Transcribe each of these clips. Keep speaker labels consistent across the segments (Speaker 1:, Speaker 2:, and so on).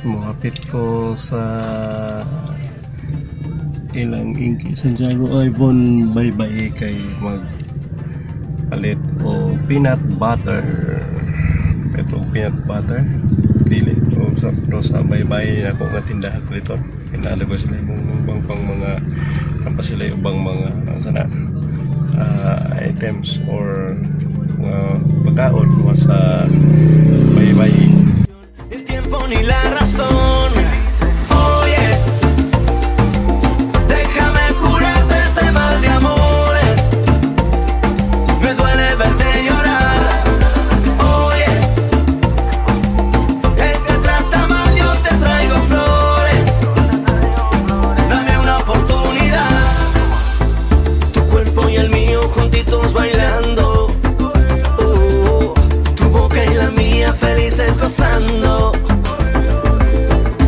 Speaker 1: Mohapit ko sa ilang Inki Santiago Ibon Baybay kay mag palit o peanut butter. Ito, peanut butter dili o sa, pero sa Baybay ako nga tindahan ko dito kinalago sila yung ubang pang mga pa sila yung ubang mga sana items or mga pagkaon mga sa Baybay.
Speaker 2: El tiempo ni la razón. Oye, déjame curarte este mal de amores. Me duele verte llorar. Oye, el te trata mal, yo te traigo flores. Dame una oportunidad. Tu cuerpo y el mío juntitos bailando. Tu boca y la mía felices gozando.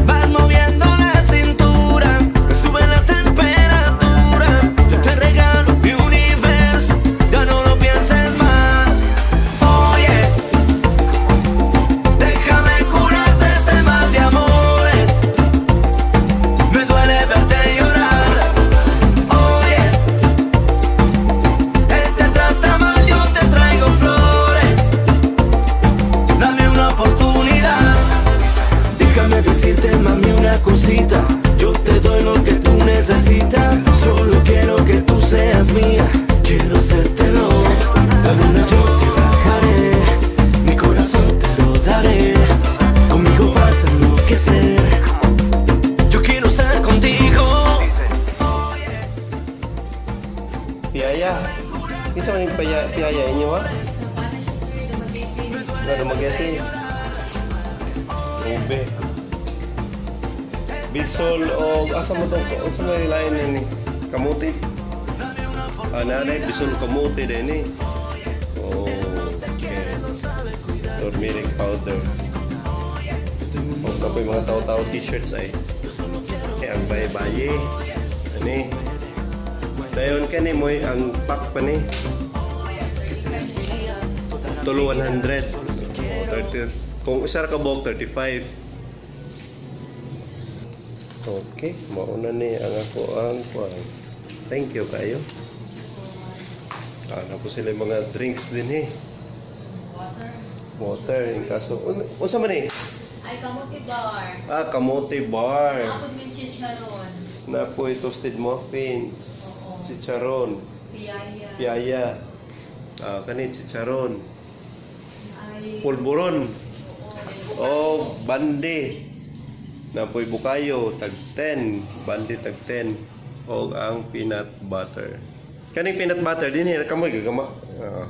Speaker 2: Vas moviendo la cintura, me sube la temperatura. Yo te regalo mi universo, ya no lo pienses más. Oye, déjame curarte este mal de amores. Me duele verte llorar. Oye, él te trata mal, yo te traigo flores. Dame una oportunidad. Déjame decirte, mami, una cosita. Yo te doy lo que tú necesitas. Solo quiero que tú seas mía. Quiero hacértelo. La luna yo te bajaré. Mi corazón te lo daré. Conmigo vas a enloquecer. Yo quiero estar contigo.
Speaker 1: Piyaya. Isa man yung piyaya inyo ha? Na Dumaguete. Ube. Bisol o asa mo to? Unsa may lain ni? Kamuti? Ah, nanay, bisol kamuti din eh. Oh, okay. Turmeric powder. O kapoy mga tao-tao t-shirts ay. Okay, ang baye-baye. Ani. Dayon kani moy ang pack pa ni. Tulo 100. O, 30. Kung isa ra ka buok, 35. Okay, mauna ni ang ako ang kuan. Thank you kayo. Ah, na po sila yung mga drinks din eh.
Speaker 3: Water.
Speaker 1: Water, in kaso. Unsa man eh?
Speaker 3: Ay, kamote bar.
Speaker 1: Ah, kamote bar.
Speaker 3: Napod may chicharon.
Speaker 1: Na po toasted muffins.
Speaker 3: Oo.
Speaker 1: Chicharon.
Speaker 3: Piyaya.
Speaker 1: Piyaya. Ah, kani chicharon.
Speaker 3: Ay,
Speaker 1: Pulburon.
Speaker 3: Oo.
Speaker 1: Oh, bandi. Napoy bukayo, tag 10. Bandi tag 10. O ang peanut butter. Kaning peanut butter din eh, kamoy gagama. Ah.